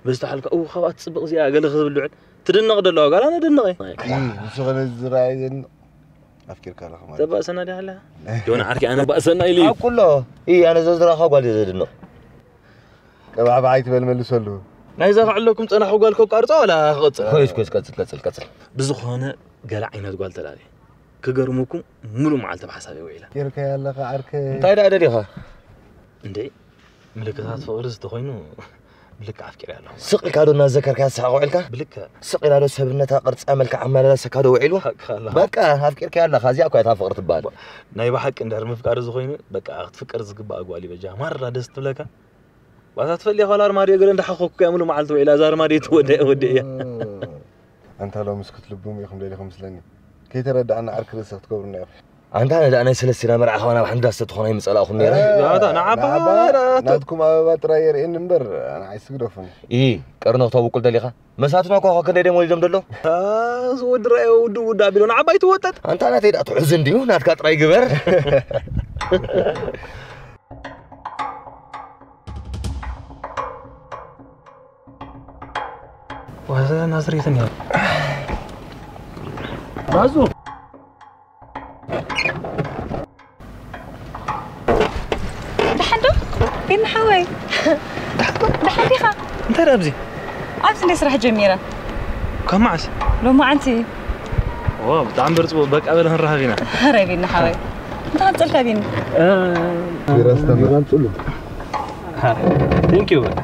በዚ ተሓልካ እው ካብኣ ትጽብቕ እዚኣ ገለ ክብል ልዕል ትድነቕ ደለዋ ጓል ኣነ ድንቕ እየ ንሱ ከለ ዝረኣየ ዘድንቕ ኣፍቂርካ ኣለኻ ማለት ተባእሰና ድያ ኣላ ጆን ዓርኪ ኣነ ባእሰና ኢሉ እዩ ኣኩሎ ኢ ኣነ ዘዝራኻ ጓል እየ ዘድንቕ ቀባዕባዕ ኣይትበል መልሰሉ ናይዛ ክዕለኩም ጸናሕኩ ጓል ከቋርጾ ወላ ክቐጽል ኮይስ ኮይስ ቀጽል ቀጽል ቀጽል ብዝኾነ ገለ ዓይነት ጓል ተላልየ ክገርመኩም ሙሉእ መዓልቲ ብሓሳብ ውዒላ ኣፍቂርካ ኣለኻ ዓርከ እንታይ ደኣ ደሊኻ እንዴ ምልክታት ፍቕሪ ዝተኾይኑ ብልክዕ ኣፍቂረ ኣለኹ ስቕ ኢልካ ዶ እናዘከርካ ዝሰሓቕ ውዒልካ ብልክዕ ስቕ ኢላ ዶ ሰብነታ ቅርጻ መልክዓ ኣመላለሰካ ዶ ውዒሉ ሓቅኻ ኣለኻ በቃ ኣፍቂርካ ኣለኻ እዚኣ እኳ እታ ፍቕሪ ትበሃል ናይ ብሓቂ እንድሕር ምፍቃር ዝኾይኑ በቃ ክትፍቀር ዝግባእ ጓል እዩ በጃ ማራ ደስ ትብለካ ባታ ትፈልያ ኳላ ኣርማድዮ ገለ እንዳሓኸኩ እያ ሙሉ መዓልቲ ውዒላ እዛ ኣርማድዮ ትወደ ወደ እያ ኣንታ ሎምስ ክትልብሙ ኢኹም ደሊኹም ምስለኒ ከይተረዳእና ዓርኪ ርእሲ ክትገብሩና ኢኹም ኣንታ ነዳ ናይ ሰለስቲና መርዓ ኸባና ብሓንዳ ዝተትኾና ይምጸላእኹም ነይረ ዛታ ንዓባ ናትኩም ኣበባ ጥራይ የርእየኒ እምበር ኣነ ኣይስግደፉን ኢ ቀርኖ ክተብቁል ደሊኻ መሳትና እኳ ክንደይ ደም ወሊዶም ደሎ ዝወዲ ራእዮ ውድብ ውዳ ቢሎ ንዓባይ ትወጠጥ ኣንታ ናተይ ደኣ ትሕዝን ድዩ ናትካ ጥራይ ግበር ዋዛ ናዝሬትን እያ ራዙ ደሓን ዶ ቤና ሓወይ ደሓን ዲኻ እንታይ ደኣ ኣብዚ ኣብዚ እንደ ስራሕ ጀሚረ ካብ መዓስ ሎማዓንቲ ዋ ብጣዕሚ በርጽዎ በቃ በለ ክንረኸብ ኢና ረ ቤና ሓወይ እንታይ ቀጽልካ ቤኒ ቢራ ስተምር ቴንክ ዩ በቃ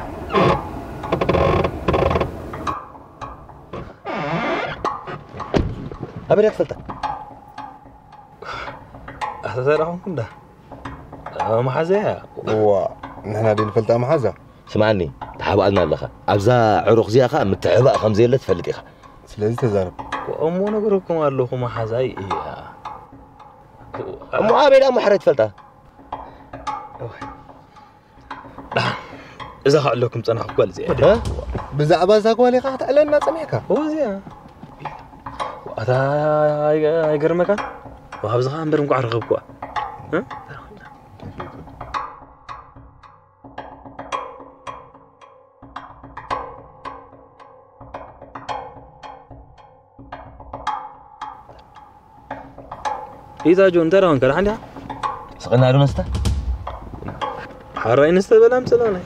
ኣበይ ክትፈልጣ ኣተተረኹም እንዳ መሓዘያ ዋ ንሕና ደ ንፈልጣ መሓዛ ስማዓኒ ተሓባእልና ኣለኻ ኣብዛ ዕሩኽ እዚኣ ኸዓ ምትሕባእ ከም ዘየለ ትፈልጥ ኢኻ ስለዚ ተዛረብ እሞ ነግረኩም ኣለኹ መሓዛይ እያ እሞ ኣበይ ደኣ ማሕረይ ትፈልጣ እዛ ከዕለኩም ጸናሕኩ ጓል እዚኣ እ? ብዛዕባ እዛ ጓል ኢኻ ክትዕለና ጸኒሕካ እዚኣ ኣታ ኣይገርመካን ኣብዚ ኸዓ እምበር እንቋዕ ረኸብኩዋ እ? ኢዛ ጆ እንታይ ደኣ ኮንካ ደሓን ዲኻ ስቕና ዶ መስተ ሓራይ ንስተ በላ ምጽላና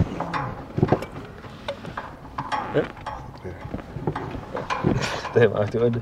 እንታይ ማለት ይወድ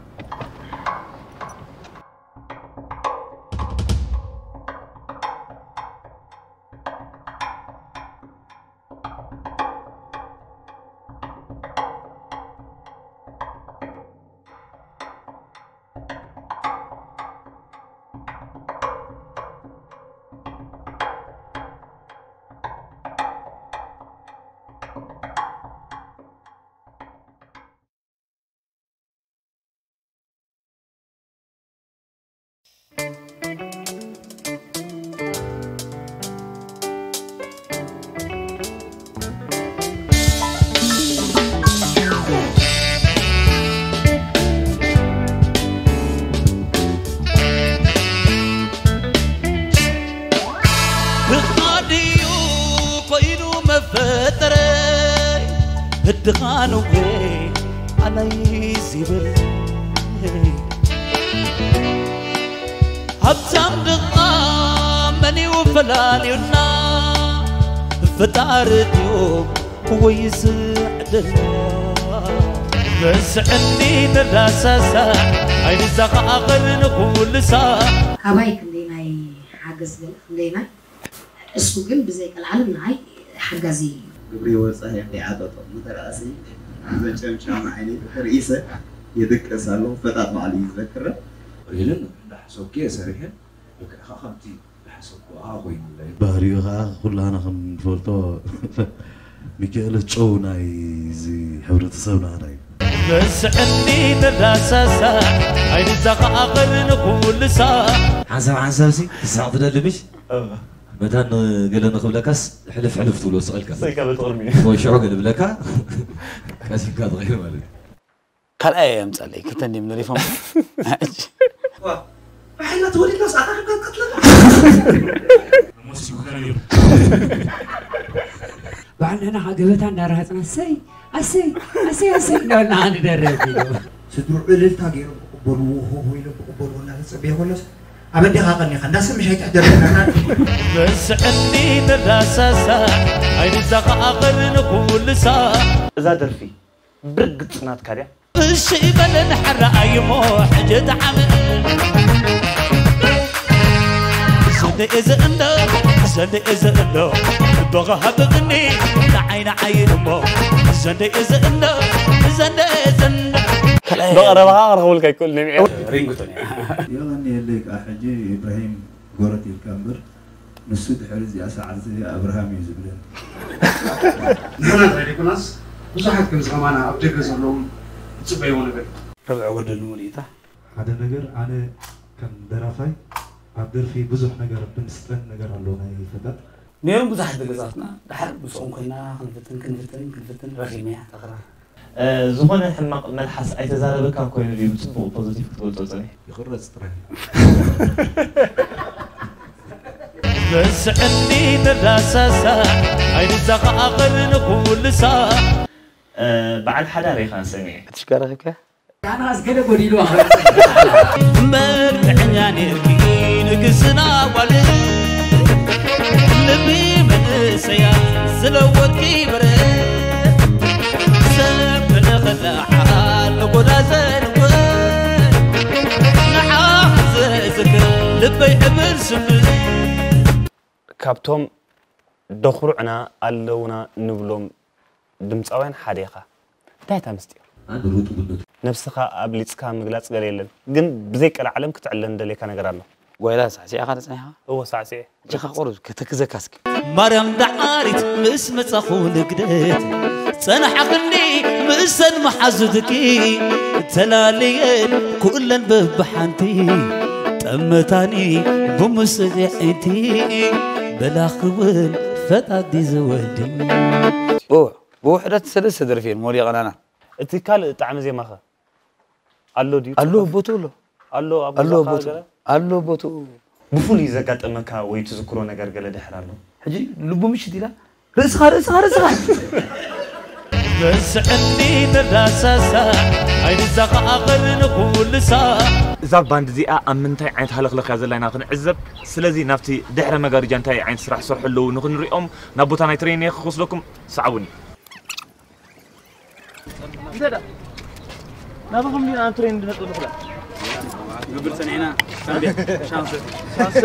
ብኻድዩ ኮይኑ መፈጠረይ ህድኻኑ ኣላይ ዝብል ሃብታም ድኻ መን እዩ ፈላልዩና? ፈጣሪ ድዩ ወይስ ዕድልና? በስዕኒ ንዳሳሳ ኣይንዘኻኸር ንኹልሳ ኣባይ ክንደይ ናይ ሓገዝ ገለ ክንደይ ናይ እሱ ግን ብዘይ ቀልዓለም ንዓይ ሓጋዚ እዩ። ግብሪ ወፃኢ ከይዓጠጦ እንተረኣሲ መቸም ሻማ ዓይነይ ርእሰ የድቅስ ኣለኹ። ፈጣጥ ባዕሉ እዩ ዝዘክረ። ኢልን እንዳሓሰብኩ እየ ሰሪሐ። ልክዕኻ ከምቲ ዝሓሰብኩ ኣኻ ኮይኑለይ። ባህሪኡ ኸዓ ኩላህና ከም ንፈልጦ ሚካኤል ጨው ናይ እዚ ሕብረተሰብና ኸዓ እዩ። በስዕኒ ንዳሳሳ ኣይንዘኻኸር ንኹልሳ ሓንሳብ ሓንሳብ ሲ ክሳቕ ትደሊ ምሽ? መታን ገለ ንኽብለካስ ሕልፍ ሕልፍ ትብሎ ስቕ ኢልካ። ስቕ ኢልካ በቲ ቅድሚኡ። ወይ ሽዑ ገለ ብለካ ቀሲንካ ትቕይር ማለት እዩ። ካልኣይ የምፀለይ ክልተ እንዲም ንሪፎም። ዋ፣ ብሓይላ ተወሊድና ሰዓት ኣኺብካ ትቀትለና። ባዕልና ገበታ እንዳራሃፅና ሰይ ኣሰይ ኣሰይ ኣሰይ እንዳበልና ንደርፍ ኢሉ። ስድርኡ እልልታ ገይሮም ክቕበልዎ፣ ሆሆ ኢሎም ክቕበልዎ እናተጸበየ ከሎስ፣ ኣበዴኻ ቀኒኻ እንዳሰምሽ ኣይትሕደረና። በስዕኒ ንዳሳሳ ኣይንዘኻኸር ንኹልሳ እዛ ደርፊ ብርግጽ ናትካ ድያ? እሺ በለን ሕራይ እሞ ሕጂ ተዓመ። ዘንደ እዘ እንዶ፣ ዘንደ እዘ እንዶ፣ በኻ ሃብቕኒ ንዓይ ንዓይ እሞ። ዘንደ እዘ እንዶ፣ ዘንደ እዘ እንዶ። ብቐረባኻ ክረኽቡልካ ይክእሉ ነሚዐ። ሪንግቶን እያ። የቐንየለይ ከዓ ሕጂ ኢብራሂም ጎረት ኢልካ እምበር፣ ንሱ ድሕሪ እዚኣ ሰዓት እዚኣ ኣብርሃም እዩ ዝብለኒ። ንሕና ጥራይ ዘይኮናስ፣ ብዙሓት ከምዚ ከማና ኣብ ደገ ዘለዎም ዝጽበይዎ ነገር እዩ። ርብዒ ጎደል ሙሉኢታ። ሓደ ነገር፣ ኣነ ከም ደራፋይ ኣብ ደርፊ ብዙሕ ነገር ብምስጠን ነገር ኣሎ ናይ ፈጣጥ። ነይሮም ብዙሓት ደገጻትና፣ ድሓር ምስኦም ኮይና ክንፍትን ክንፍትን ክንፍትን ረኺብናያ ተቕራር። እ፣ ዝኾነ ሕማቕ መልሓስ ኣይተዛረበካን ኮይኑ ድዩ ብጽቡቕ ፖዘቲቭ ክትገልጾ ጸኒሕካ? ይቕረጽ ጥራይ። በስዕኒ ንዳሳሳ ኣይንዘኻኸር ንኹልሳ። እ፣ በዓል ሓዳር ኢኻ ሰሚዐ። እቲ ሽጋራ ኺብካ? ኣናስ ገለ ጎዲሉ። መልክዐኛ ኔርኪ ንግስና ጓል ልቢ መንእሰያ ዝለወጥኪ በረ ሰብ ንኽላሓል ንጎዳዘን ንዓኽ ዘዝክር ልበይ ዕብር ስምዕ። ካብቶም ደኹርዕና ኣለውና ንብሎም ድምፃውያን ሓደ ኢኻ። እንታይ እታ ምስጢር? ኣነ ርጡብነቱ። ነብስኻ ኣብሊጽካ ምግላጽ ገለ የለን፣ ግን ብዘይ ቀልዓለም ክትዕለ ንደልየካ ነገር ኣሎ። ጓይላ ሳዕሲዕኻ ተጸኒሕኻ? እወ፣ ሳዕሲዐ። እጅኻ ቁሩብ ከተክዘካ እስኪ። ማርያም ደዓሪት ምስ መጻኹ ልግደት፣ ጸናሕኽኒ ምስን መሓዙትኪ፣ ተላልየን ኩለን በብሓንቲ፣ ጠመታኒ ብሙስዒ ዕንቲ፣ በላኽውን ፈጣዲ ዝወዲ። እወ፣ ብውሕደት ሰለስተ ደርፊ እየን ወዲቐናና። እቲ ካልእ ጣዕሚ ዜማኸ ኣሎ ድዩ? ኣሎ፣ ቦትኡ ኣሎ። ኣሎ፣ ኣብ ኣሎ፣ ገዛኻ ቦትኡ። ገለ? ኣሎ፣ ቦትኡ። ብፍሉይ ዘጋጠመካ ወይ ትዝክሮ ነገር ገለ ድሕር ኣሎ? ሕጂ ልቡ ምሽት ኢላ፣ "ርእስኻ፣ ርእስኻ፣ ርእስኻ!" በስዕኒ ንዳሳሳ፣ ኣይንዘኻኸር ንኹልሳ። እዛ ባንድ እዚኣ ኣብ ምንታይ ዓይነት ሃለኽለኽ እያ ዘላ ኢና ክንዕዘብ። ስለዚ ናብቲ ድሕረ መጋረጃ እንታይ ዓይነት ስራሕ ዝሰርሑ ኣለዉ ንኽንሪኦም ናብ ቦታ ናይ ትሬኒንግ ክወስደኩም፣ ሰዓቡኒ። እንተ ደኣ ናባኹም ዲና ኣንትሬን እንድነጥብ ንኽእል? ንገብር ጸኒሕና። ሳምቤ፣ ሻንሰ። ሻንሰ።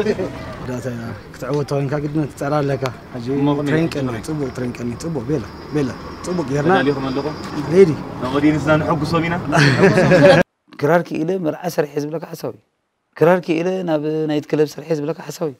ዳታ ክትዕወት ተኾይንካ ግድን ክትጸራ ኣለካ። ሕጂ እሞ ከመይ? ትሬን ቀኒ፣ ጽቡቕ ትሬን ቀኒ፣ ጽቡቕ ቤላ፣ ቤላ፣ ጽቡቕ ጌርና። ተዳሊኹም ኣለኹም? ሬዲ። ንኦዲየንስና ንሐጉሶም ኢና። ክራር ክኢለ መርዓ ሰሪሐ ዝብለካ ሓሳዊ። ክራር ክኢለ ናብ ናይት ክለብ ሰሪሐ ዝብለካ ሓሳዊ።